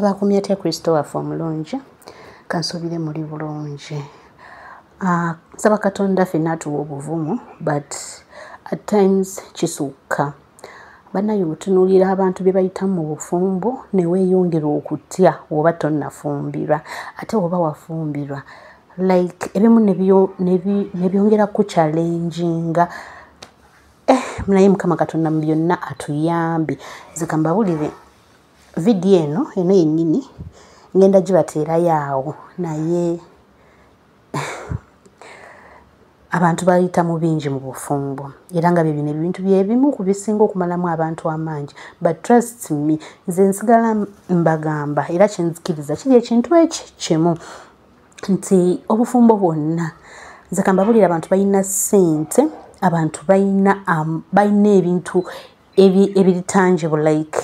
Abakumye atya Kristo waffe omulungi? Kansuubire muli bulungi. Nsaba Katonda ffenna atuwe obuvumu, but at times kisukka. Bannaye otunuulira abantu bye bayitamu mu bufumbo ne weeyongera okutya oba tonnafumbirwa, ate oba wafumbirwa like ebimu ne byongera kuchallenginga. Naye Mukama Katonda mu byonna atuyambe. Nze kambabulire vidiyo eno yennyini ngenda gibateerayo awo, naye abantu bayita mu bingi mu bufumbo, era nga bye bino ebintu bye bimu ku bisinga okumalamu abantu amaanyi. But trust me, nze nsigala mbagamba era kyenzikiriza kiri ekintu eki kimu nti obufumbo bwonna, nze kambabulire abantu balina ssente, abantu balina ebintu ebiri tangible, like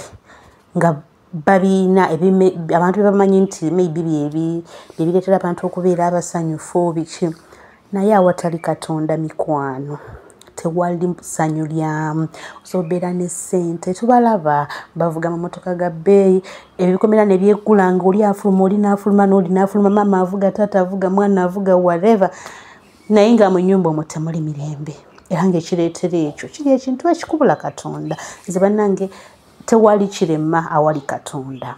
nga babiina abantu bye bamanyi nti maybe bye bireetera abantu okubeera abasanyufu biki, naye awatali Katonda mikwano tewali ssanyu lyamu. Osobola ne ssente, tubalaba bavuga amamotoka ga bbeeyi, ebikomera ne byeggula nga oli afuluma, oli n'afuluma, n'oli n'afuluma, maama avuga, taata avuga, mwana avuga, whatever, naye nga mu nnyumba omwo temuli mirembe. Era ng'ekireetera ekyo kiri ekintu ekikubula Katonda. Nze bannange tewali kirema awali Katonda.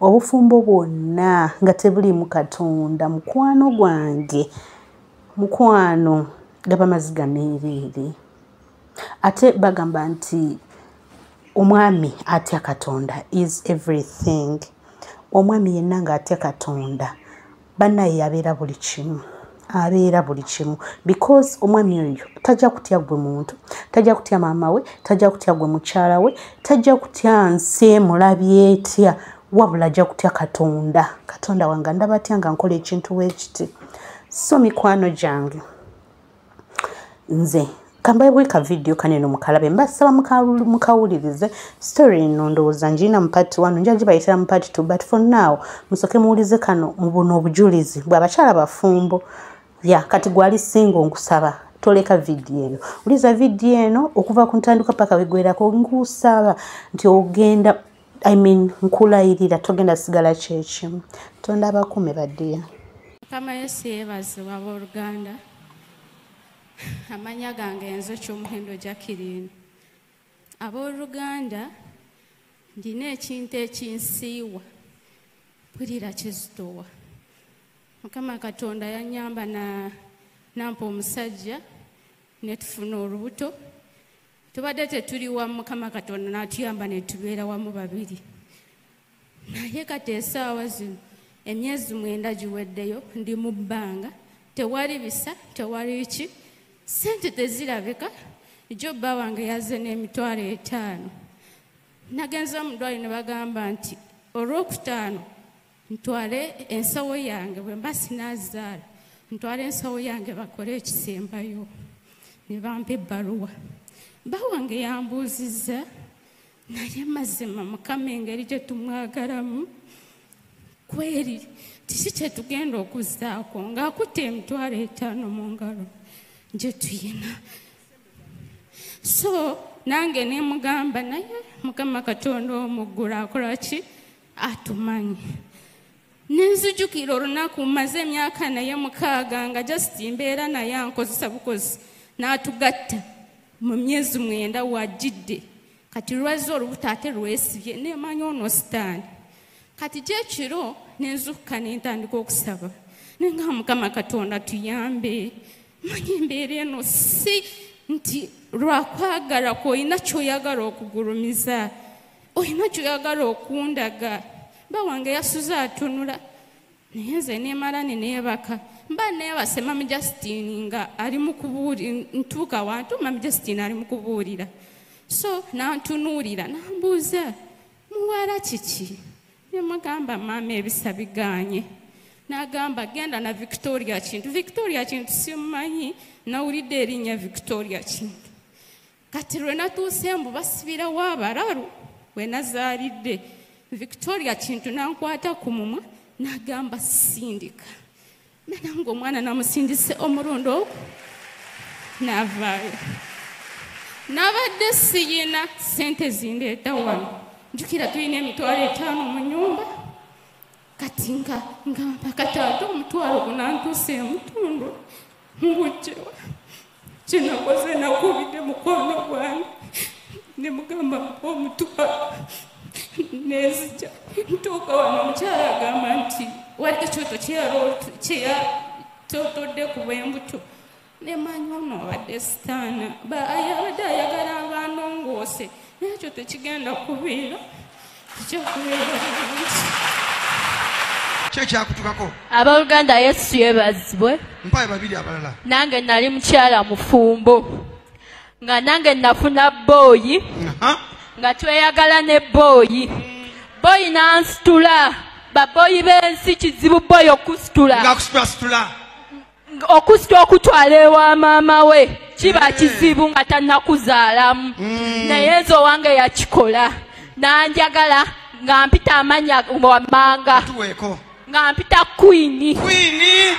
Obufumbo bwonna nga tebuliimu Katonda, mukwano gwange, mukwano gaba maziga meereere. Ate bagamba nti omwami atya Katonda is everything. Omwami yenna ng'atya Katonda bannaye abeera buli kimu, abeera buli kimu, because omwami oyo tajja kutya gwe muntu, tajja kutya maama we, tajja kutya gwe mukyala we, tajja kutya nsi emulabye etya, wabula ajja kutya Katonda. Katonda wange ndaba atya nga nkola ekintu weekiti. So mikwano gyange, nze kambaye ka vidiyo kano eno mukalabe, mbasaba mukawulirize. Story eno ndowooza ngirina mu part 1, nja gibayitira mu part 2, but for now musooke muwulize kano mu buno obujulizi bw'abakyala bafumbo. Ya kati gwali single, nkusaba toleka vidiyo eno, wuliza vidiyo eno okuva ku ntandikwa paka wegwerako. Nkusaba nti ogenda, I mean nkulayirira togenda sigala kyekimu. Tonda abakuume baddiya. Mukama Yesu yeebazibwa. Abooluganda, amannya gange Enzo Kyomuhendo Jacqueline. Abooluganda, ndina ekintu ekinsiiwa, mpulira kizitowa. Mukama Katonda yannyamba nampa omusajja ne tufuna olubuto. Tubadde tetuli wamu, Mukama Katonda n'atuyamba ne tubeera wamu babiri. Naye kati essaawa zino emyezi 9 giweddeyo, ndi mu bbanga, tewali bisa, tewali ki, ssente tezirabika. Jjo bba wange yazze n'emitwalo 5. Nagenze mu ddwaliro ne bagamba nti olwokutaano ntwale ensawo yange, bwe mba sinaazaala ntwale ensawo yange bakole ekisembayo. Ne bampa ebbaluwa. Bba wange yambuuzizza, naye mazima Mukama engeri gye tumwagalamu kweri kiki kye tugenda okuzzaako ng'akutte emitwalo 5 mu ngalo gye tuyina. So nange ne mugamba, naye Mukama Katonda omuggulu akola ki? Atumanyi. Nenzijukira olunaku mmaze emyaka naye 6 nga just mbeera naye ankozesa bukozi, n'atugatta mu myezi 9 wajjidde. Kati lwazze olubuto ate lwesibye, neemanya ono sitaani. Kati gy'ekiro nenzukka ne ntandika okusaba, ne ngamba Mukama Katonda tuyambe, manyi embeera eno si nti lwakwagala kw'olina ky'oyagala okugulumiza, olina ky'oyagala okundaga. Bba wange yasuze atunula, naye nze neemala ne neebaka. Mba neebase Mami Justine nga ali mu kubuulira, ntuuka wantu Mami Justine ali mu kubuulira. So n'antunuulira n'ambuuza, muwala kiki? Ne mugamba maama ebisa bigaanye. N'agamba genda na Victoria Kintu. Victoria Kintu simumanyi, nawulidde erinnya Victoria Kintu. Kati lwe natuuse mbu basibirawo abalalu we nazaalidde, Victoria Kintu n'ankwata ku mumwa n'agamba sindika. Nange omwana namusindise omulundi ogwo n'avaayo. Nabadde siyina ssente zindeeta wano. Njukira tulina emitwalo 5 mu nnyumba. Kati nga ngamba kati ate omutwalo gunantuuse emutundu ngujjewa. Kyenakoze nakubidde mukwano gwange ne mugamba mpa omutwalo nenzija ntuuka wano omukyala agamba nti waliwo ekyoto kyeyatotodde ku bw'embuto nemanya ono abadde sitaana abadde ayagala abanongoose naye ekyo tekigenda kubeera tekyakubeera bulungi. Kyekyakutukako. Abooluganda, Yesu yeebazibwe. Mpaye babiri abalala. Nange nali mukyala mufumbo nga nange nafuna boy nga tweyagala ne boy. Boy n'ansitula. Baboyi b'ensi kizibu boy okusitula. Ng'akusitulasitula. Okusitula okutwala ewa maama we kiba kizibu nga tannakuzaalamu. Naye nze owange yakikola n'anjagala nga mpita amannya wammanga. Tuweeko. Nga mpita queen. Queen.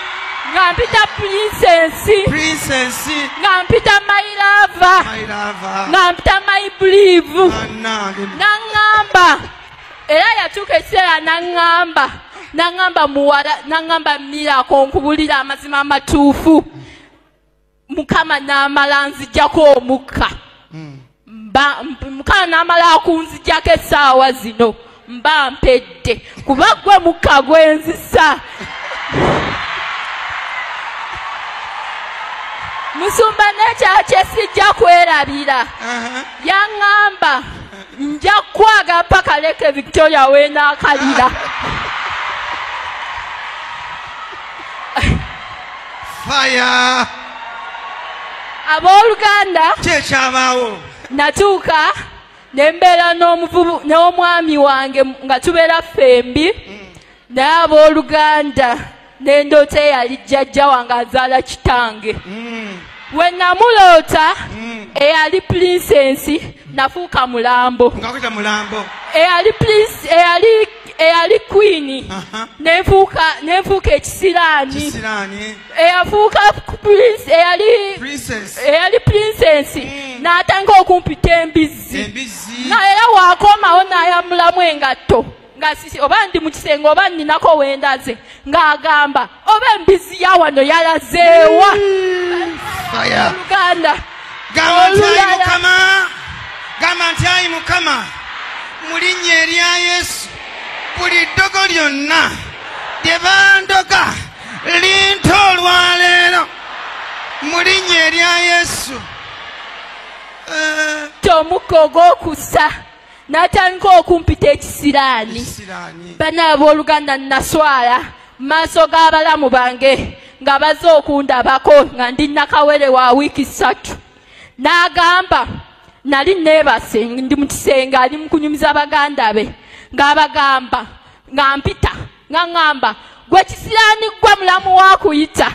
Nga mpita princess. Princess. Nga mpita my lover. My lover. Nga mpita my believe. Bannange. N'aŋŋamba era yatuuka ekiseera n'aŋŋamba n'aŋŋamba muwala n'aŋŋamba Miracle nkubulira amazima amatuufu. Mukama n'amala nzijjako omukka. Mukama n'amala akunzijjako essaawa zino mba mpedde kuba gwe mukka gwenzisa. Musumba n'ekyalo kye sijja kwerabira. Yaŋŋamba nja kwaga mpaka Lake Victoria weenaakalira. Fire. Abooluganda, Kyekyabaawo. natuuka ne mbeera n'omwami wange nga tubeera ffembi naye abooluganda n'endoota eyali jjajja wange azaala kitange. We namuloota eyali princess nafuuka mulambo. Ng'akuyita mulambo. Eyali prince eyali queen nenfuuka ekisiraani. Kisiraani. Eyafuuka prince eyali Princess. Eyali princess n'atandika okumpita embizzi. Embizzi. Na era waakomawo n'ayamulamu engatto nga sisi oba ndi mu kisenge oba nninako wendaze ng'agamba oba embizzi ya wano yalazeewa. Fire. Uganda. Gamba nti ayi Olulala. Mukama. Gamba nti ayi Mukama. Mu linnya erya Yesu buli ddogo lyonna lye bandoga linta olwaleero mu linnya erya Yesu. Omukka ogw'okussa n'atandika okumpita ekisiraani. Ekisiraani. Bana abooluganda naswala mu maaso g'abalamu bange nga bazze okundabako nga ndi nakawere wa wiiki 3. N'agamba nali neebase ndi mu kisenge ali mu kunyumiza baganda be ng'abagamba nga mpita nga ŋŋamba gwe kisiraani gwe mulamu wa kuyita.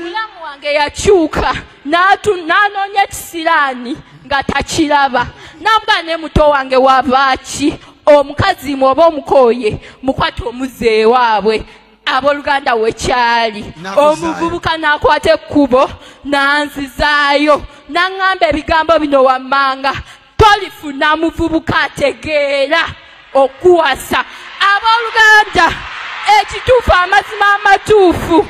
Mulamu wange yakyuka n'anoonya ekisiraani nga takiraba. N'amugamba ne muto wange wabaaki omukazi mwe oba omukooye mukwate omuzze ewaabwe. Abooluganda wekyali Nakuzaayo. Omuvubuka n'akwata ekkubo n'anzizaayo n'aŋŋamba ebigambo bino wammanga tolifuna muvubuka ategeera okuwasa. Abooluganda ekituufu amazima amatuufu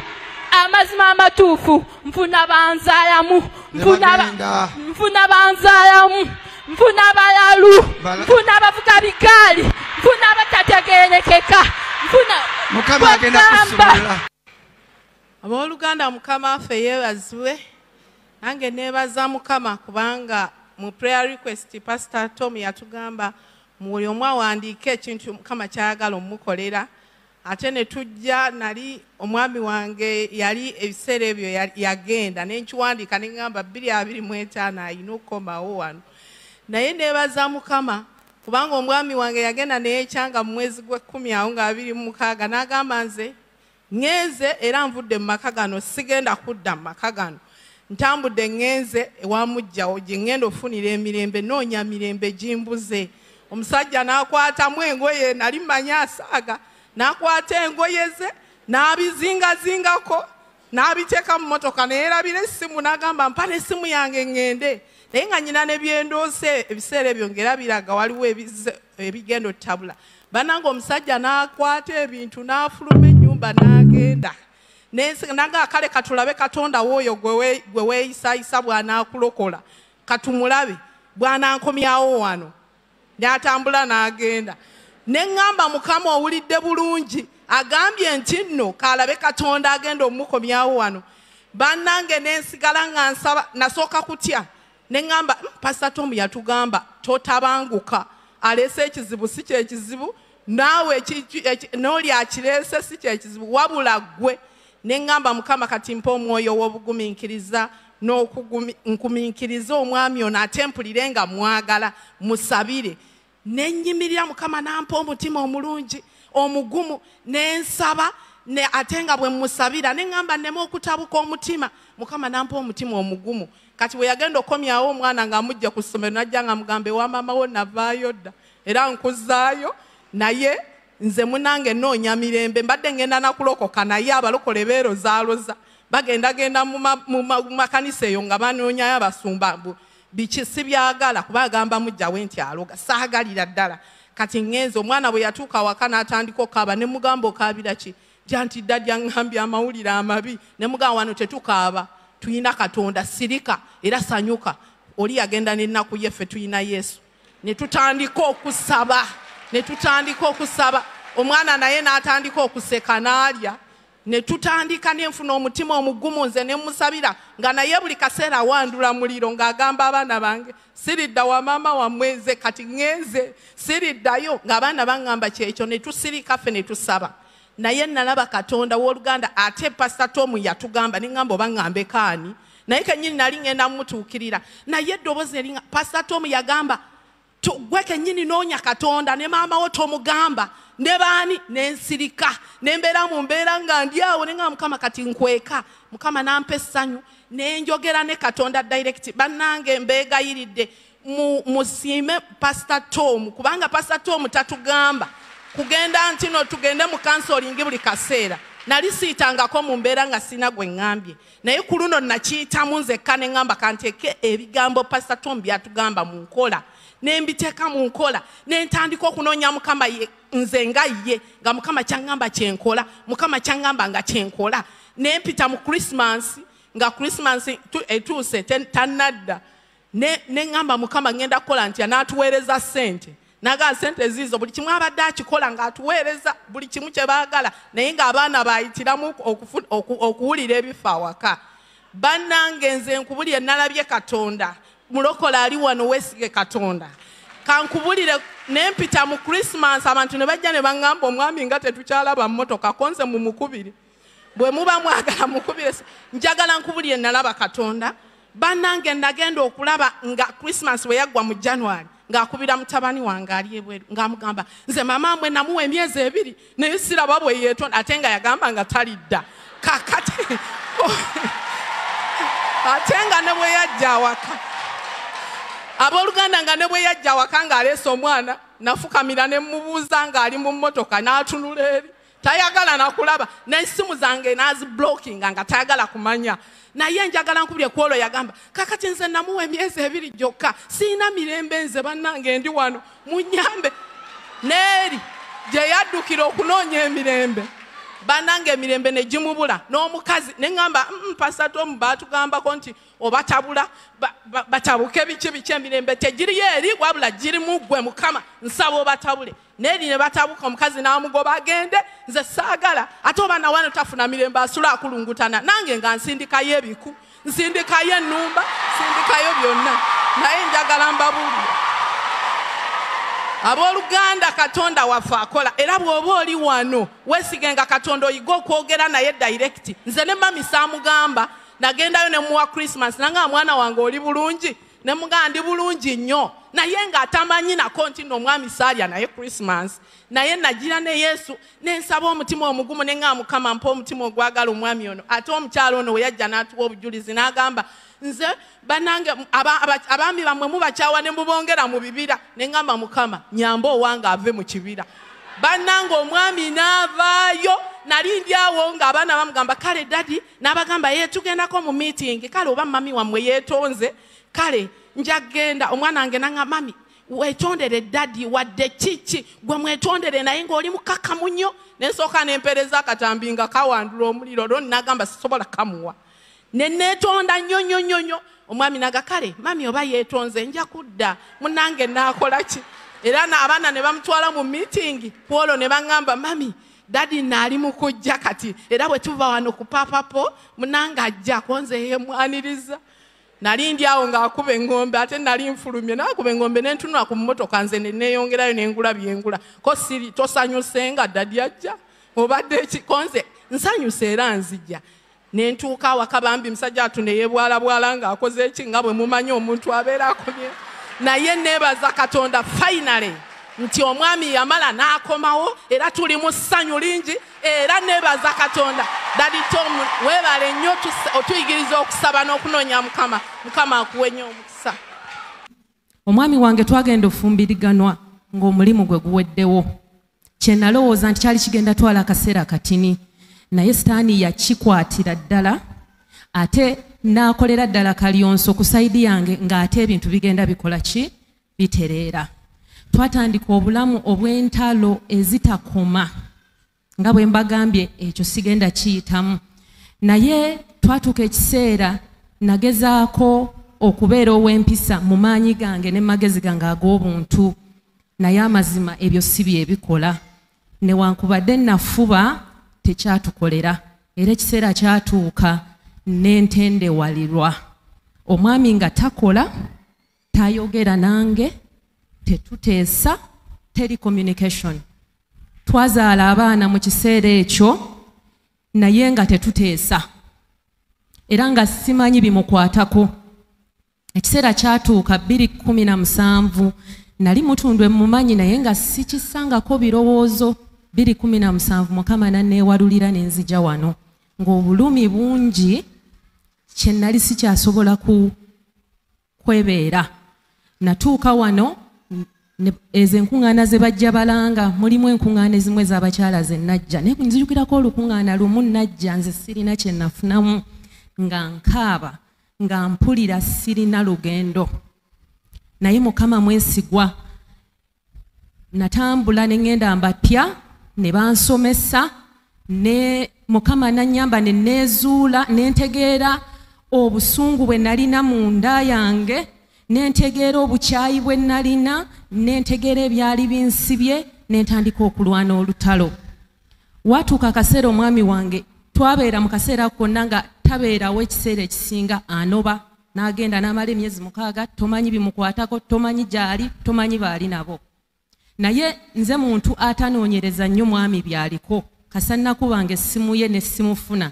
amazima amatuufu nfuna banzaalamu Ne bagenda. Nfuna banzaalamu nfuna balalu nfuna abavuga bigaali nfuna abatategeerekeka nfuna Mukama agenda kwegamba. kusumulula. Abooluganda Mukama waffe yeebazibwe. Nange neebaza Mukama kubanga mu prayer request Pastor Tom yatugamba buli omu awandiike ekintu Mukama ky'ayagala omukolera. Ate ne tujja nali omwami wange yali ebiseera ebyo yagenda ne nkiwandiika ne ŋŋamba 2025 alina okukomawo wano. Naye neebaza Mukama kubanga omwami wange yagenda neyekyanga mu mwezi gw'ekkumi awo nga 26 n'agamba nze ŋŋenze era nvudde mu maka gano sigenda kudda mu maka gano. Ntambudde ŋŋenze ewa muggyawo gye ŋŋenda okufunira emirembe noonya mirembe gimbuze. Omusajja n'akwatamu engoye nali mmanyi asaaga n'akwata engoye ze n'abizingazingako n'abiteeka mu mmotoka neyeerabira essimu n'agamba mpa n'essimu yange ŋŋende. Naye nga nnyina ne byendoose ebiseera ebyo ng'erabiraga waliwo ebigenda ottabula. Bannange omusajja n'akwata ebintu n'afuluma ennyumba n'agenda. Naga kale katulabe Katonda w'oyo gwe weeyisayisa bw'anaakulokola, katumulabe bw'anankomyawo wano. N'atambula n'agenda. Ne ŋŋamba Mukama owulidde bulungi, agambye nti nno kalabe Katonda agenda omukomyawo wano. Bannange ne nsigala nga nsaba, nasooka kutya. Ne ŋŋamba Pastor Tom yatugamba totabanguka, aleese ekizibu si kyekizibu, naawe n'oli akireese si kyekizibu, wabula ggwe. Ne ŋŋamba Mukama kati mpa omwoyo w'obugumiikiriza n'okugumiikiriza omwami ono ate mpulire nga mwagala, musabire. Ne nnyimirira Mukama n'ampa omutima omulungi omugumu, ne nsaba ate nga bwe mmusabira ne ŋŋamba nneme okutabuka omutima. Mukama n'ampa omutima omugumu. Kati bwe yagenda okomyawo omwana ng'amujja ku ssomero, n'ajja nga mugamba ewa maama wo navaayo dda era nkuzaayo, naye nze munnange nnoonya mirembe, mbadde ngenda nakulokoka, naye abalokole beerozaaloza bagendagenda mu makanisa eyo nga banoonyayo abasumba biki sibyagala, kuba agamba mujjawe nti aloga, saagalira ddala. Kati ŋŋenze omwana bwe yatuuka awaka n'atandika okaaba, ne mugamba okaabira ki? Nti ddadya ŋŋambye amawulire amabi. Ne mugamba wano tetukaaba, tuyina Katonda, sirika era sanyuka. Oli yagenda n'ennaku ye, ffe tuyina Yesu. Ne tutandika okusaba, ne tutandika okusaba, omwana naye n'atandika okuseka n'alya. Ne tutandika nenfuna omutima omugumu, nze ne musabira nga naye buli kaseera awandula muliro ng'agamba abaana bange siridda wa maama wammwe nze kati ŋŋenze siriddayo, ng'abaana baŋŋamba kyekyo. Ne tusirika ffe ne tusaba. Naye nalaba Katonda w'oluganda, ate Pastor Tom yatugamba, ne ŋŋamba oba ŋŋambeko ani, naye kennyini nali ŋŋenda mmutuukirira, naye eddoboozi eringa Pastor Tom yagamba gwe kennyini noonya Katonda ne maama wo tomugamba ne baani. Ne nsirika ne mbeera mu mbeera nga ndi awo, ne ŋŋamba Mukama kati nkweka. Mukama n'ampa essanyu ne njogera ne Katonda direct. Bannange mbeegayiridde musiime Pastor Tom, kubanga Pastor Tom tatugamba kugenda nti no tugende mu kansolingi buli kaseera. Nali siitangako mu mbeera nga sina gwe ŋŋambye, naye ku luno nakiyitamu nzekka ne ŋŋamba kanteeke ebigambo Pastor Tom byatugamba mu nkola, ne mbiteeka mu nkola, ne ntandika okunoonya Mukama nze nga ye, nga Mukama kyaŋŋamba kyenkola, Mukama kyaŋŋamba nga kyenkola. Ne mpita mu Christmas, nga Christmas etuuse tannadda, ne ŋŋamba Mukama ŋŋenda kukola ntya, n'atuweereza ssente. Naga ssente ziizo, buli kimu abadde akikola ng'atuweereza buli kimu kye baagala, naye ng'abaana baayitiramu okuwulira ebifa awaka. Bannange nze nkubulire nalabye Katonda. Mulokola ali wano, weesige Katonda. Kankubulire ne mpita mu Christmas, abantu ne bajja ne baŋŋamba omwami nga tetukyalaba mmotoka, konze mumukubire. Bwe muba mwagala mukubire, njagala nkubulire nalaba Katonda. Bannange nagenda okulaba nga Christmas bwe yaggwa mu January, ng'akubira mutabani wange ali ebweru ng'amugamba nze maama mwe namuwa emyezi 2 naye siraba bwe yeetonda, ate nga yagamba nga talidda. Kakati ate nga ne bwe yajja awaka, abooluganda nga ne bwe yajja awaka ng'aleese omwana, nafukamira ne mubuuza ng'ali mu mmotoka n'atunula eri, tayagala nakulaba, n'essimu zange n'aziblockinga nga tayagala kumanya. Naye njagala nkubulire ku olwo yagamba kakati nze namuwa emyezi 2 gyokka, siina mirembe nze bannange ndi wano munnyambe. N'eri gye yaddukira okunoonya emirembe, bannange emirembe ne gimubula. N'omukazi ne ŋŋamba Pastor Tom baatugambako nti obatabula batabuke biki biki, emirembe tegiriyo eri wabula girimu ggwe Mukama, nsaba obatabule. N'eri ne batabuka, omukazi n'amugoba agende, nze saagala, ate oba nawano tafuna mirembe asula akulungutana. Nange nga nsindikayo ebiku, nsindikayo ennumba, nsindikayo byonna, naye njagala mbabuulire abooluganda Katonda waffe akola. Era bw'oba oli wano weesigenga Katonda, oyiga okwogera naye direct. Nze ne mami saamugamba, nagendayo ne muwa Christmas, nanga mwana wange oli bulungi, ne mugamba ndi bulungi nnyo, naye ng'atamanyi nako nti nno omwami saalya naye Christmas. Naye nagira ne Yesu ne nsaba omutima omugumu, ne ŋŋamba Mukama mpa omutima ogwagala omwami ono. Ate omukyala ono we yajja n'atuwa obujulizi n'agamba nze bannange abaami bammwe mubakyawa ne mubongera mu bibira. Ne ŋŋamba Mukama nyamba owange ave mu kibira. Bannange omwami n'avaayo. Nali ndi awo ng'abaana bamugamba kale dadi, n'abagamba ye tugendako mu meeting, kale oba mami wammwe yeetonze, kale nja kgenda. Omwana wange n'aŋŋamba mami Wetondere daddy wadde kiki gwe mwetondere naye ng'oli mukakamu nnyo. Nensooka nempeereza akatambi nga kawandula omuliro lwo nagamba sisobola kamuwa. Ne neetonda nnyo nnyo nnyo nnyo. Omwami naga kale mami oba yeetonze nja kudda munnange naakola ki? Era abaana ne bamutwala mu meeting kwolwo ne baŋŋamba mami daddy naali mu kujja kati era bwe tuva wano ku papapo munnange ajja konze yeemwaniriza. Nali ndi awo ng'akuba eŋŋombe ate nali nfulumye n'akuba eŋŋombe ne ntunula ku mmotoka nze ne neeyongerayo ne ngula byengula ko siri tosanyuse nga daddy ajja obadde ki konze nsanyuse era nzijja. Ne ntuuka awaka bambi musajja atu ne yeebwalabwala ng'akoze eki nga bwe mumanyi omuntu abeera akomye. Naye neebaza Katonda finally nti omwami yamala n'akomawo era tuli mu ssanyu lingi era neebaza Katonda. Daddy Tom weebale nnyo otuyigiriza okusaba n'okunoonya Mukama. Mukama akuwe nnyo omukisa. Omwami wange twagenda ofumbiriganwa ng'omulimu gwe guweddewo. Kye nalowooza nti kyali kigenda twala akaseera katini, naye sitaani yakikwatira ddala ate n'akolera ddala kalyonso ku sayidi yange ng'ate ebintu bigenda bikola ki bitereera. Twatandika obulamu obw'entalo ezitakoma nga bwe mbagambye ekyo sigenda kiyitamu, naye twatuuka ekiseera nagezaako okubeera ow'empisa mu maanyi gange ne magezi gange ag'obuntu, naye amazima ebyo si bye bikola. Newankubadde nafuba tekyatukolera era ekiseera kyatuuka n'entendewalirwa. Omwami nga takola, tayogera nange, tetuteesa, teri communication. Twazaala abaana mu kiseera ekyo naye nga tetuteesa era nga simanyi bimukwatako. Ekiseera kyatuuka 2017 nali mutundwe mumanyi naye nga sikisangako birowoozo. 2017 Mukama nanneewalulira ne nzija wano ng'obulumi bungi kye nali sikyasobola kwebeera. Natuuka wano ezo enkuŋŋaana ze bajja balanga, mulimu enkuŋŋaana ezimu ez'abakyala ze najja, naye nzijukirako olukuŋŋaana lumu najja nze sirina kye nafunamu, nga nkaaba nga mpulira sirina lugendo. Naye Mukama mwesigwa. Natambula ne ŋŋenda mbapya ne bansomesa ne Mukama nannyamba ne neezuula ne ntegeera obusungu bwe nalina munda yange, ne ntegeera obukyayi bwe nalina, ne ntegeera ebyali binsibye, ne ntandika okulwana olutalo. Watuuka akaseera omwami wange twabeera mu kaseera konna nga tabeerawo ekiseera ekisinga anoba n'agenda n'amala emyezi 6, tomanyi bimukwatako, tomanyi gy'ali, tomanyi baali nabo. Naye nze muntu atanoonyereza nnyo mwami by'aliko, kasannaku bange essimu ye ne simufuna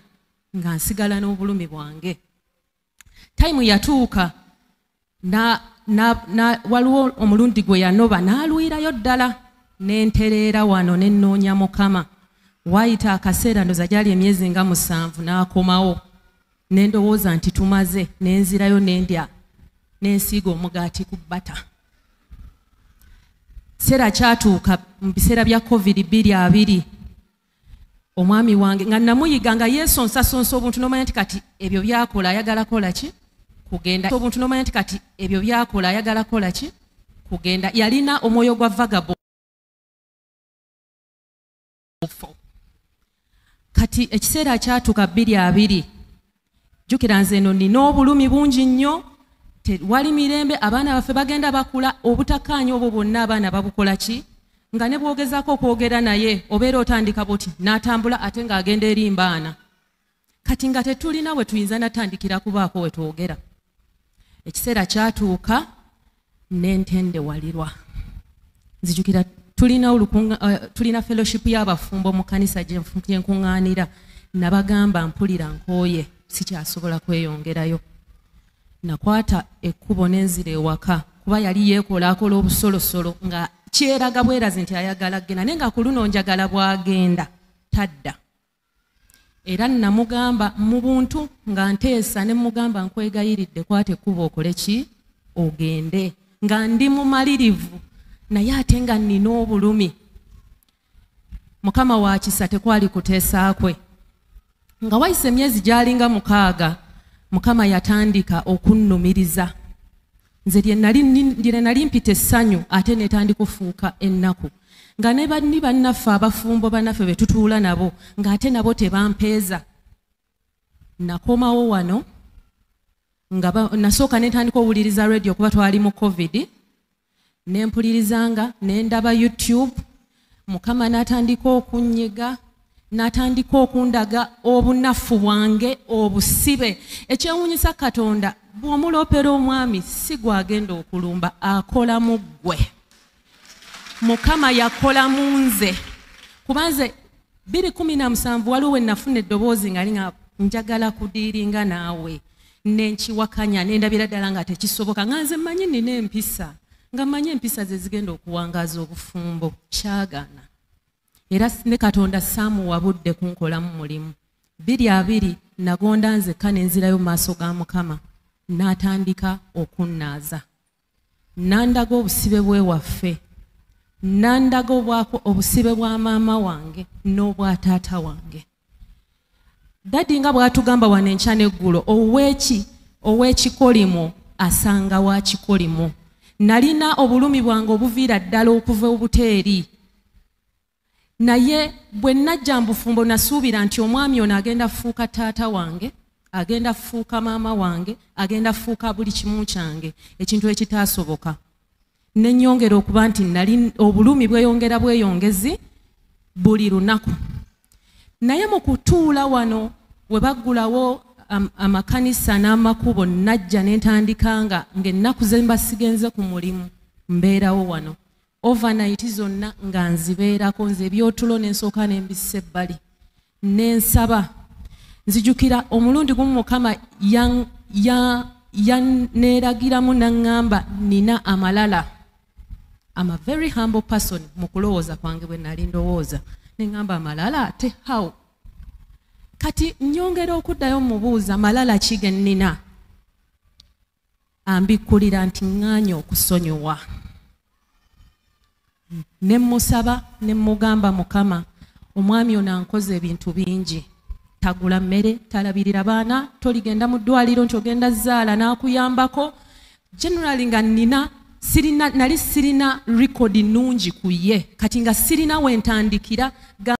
nga nsigala n'obulumi bwange. Tayimu yatuuka waliwo omulundi gwe yanoba n'alwirayo ddala ne ntereera wano ne nnoonya Mukama. Waayita akaseera ndowooza gyali emyezi nga 7 n'akomawo ne ndowooza nti tumaze, ne nzirayo ne ndya ne nsiiga omugaati ku bbata. Kiseera kyatuuka mu biseera bya COVID 2020 omwami wange nga namuyiga nga yeesonsasonsa obuntu n'omanya nti kati ebyo byakola ayagala kola ki kugenda. Obuntu n'omanya nti kati ebyo byakola ayagala kola ki kugenda. Yalina omwoyo gwa vagabond. Kati ekiseera kyatuuka 2020 jjukira nze eno nina obulumi bungi nnyo, tewali mirembe, abaana baffe bagenda bakula, obutakkaanya obwo bwonna abaana babukola ki nga ne bw'ogezaako okwogera naye obeera otandika buti n'atambula ate ng'agenda eri mbaana. Kati nga tetulina we tuyinza natandikira kubaako we twogera. Ekiseera kyatuuka ne ntendewalirwa. Nzijukira tulina fellowship y'abafumbo mu kkanisa gye nkuŋŋaanira, nabagamba mpulira nkooye sikyasobola kweyongerayo. Nakwata ekkubo n'enzira ewaka kuba yali yeekola akola obusolosolo nga kyeraga bwerazi nti ayagala genda, naye nga ku luno njagala bw'agenda tadda. Era namugamba mu buntu nga nteesa ne mugamba nkwegayiridde kwata ekkubo okole ki ogende, nga ndi mumalirivu naye ate nga nnina obulumi. Mukama wa kisa tekwali kuteesa kwe. Nga wayise emyezi gy'alinga 6 Mukama yatandika okunnumiriza. Nze lye nali mpita essanyu ate netandika okufuuka ennaku. Nga ne banni bannaffe abafumbo bannaffe be tutuula nabo ng'ate nabo tebampeeza. Nakomawo wano nga nasooka ne ntandika owuliriza radio kuba twali mu COVID, ne mpulirizanga ne ndaba YouTube. Mukama n'atandika okunyiga, n'atandika okundaga obunafu bwange obusibe. Ekyewuunyisa Katonda bw'omuloopera omwami si gw'agenda okulumba, akola mu ggwe. Mukama yakola mu nze. Kuba nze 2017 waliwo we nafuna eddoboozi nga linga njagala kudiiringa naawe, nenkiwakanya nendabira ddala nga tekisoboka, nga nze mmanyi nina empisa, nga mmanyi empisa ze zigenda okuwangaaza obufumbo. Kyagaana. Era ne Katonda saamuwa budde kunkolamu mulimu. 2020 nagonda nzekka ne nzirayo mu maaso ga Mukama, n'atandika okunnaaza. Nandaga obusibe bw'ewaffe, nandaga obusibe bwa maama wange n'obwa taata wange. Dadi nga bw'atugamba wano enkya n'eggulo, ow'ekikolimo asanga wa kikolimo. Nalina obulumi bwange obuviira ddala okuva obuteeri. Naye bwe najja mu bufumbo nasuubira nti omwami ono agenda fuuka taata wange, agenda fuuka maama wange, agenda fuuka buli kimu kyange, ekintu ekitaasoboka. Ne nnyongera okuba nti nali obulumi bweyongera bweyongezi buli lunaku. Naye mu kutuula wano we baggulawo amakanisa n'amakubo, najja ne ntandika nga ng'ennaku ze mba sigenze ku mulimu mbeerawo wano. Overnight zonna nga nzibeerako, nze ebyotulo ne nsooka ne mbissa ebbali ne nsaba. Nzijukira omulundi gumu Mukama yanneeragiramu n'aŋŋamba nina amalala. I'm a very humble person mu kulowooza kwange bwe nali ndowooza. Ne ŋŋamba amalala ate how? Kati nnyongera okuddayo mubuuza malala ki ge nnina? Ambikkulira nti ŋŋaanye okusonyiwa. Ne mmusaba ne mmugamba Mukama, omwami ono ankoze ebintu bingi. Tagula mmere, talabirira baana, toligenda mu ddwaliro nti ogenda zaala n'akuyambako. Generally nga nnina nali sirina record nnungi ku ye. Kati nga sirina we ntandikira.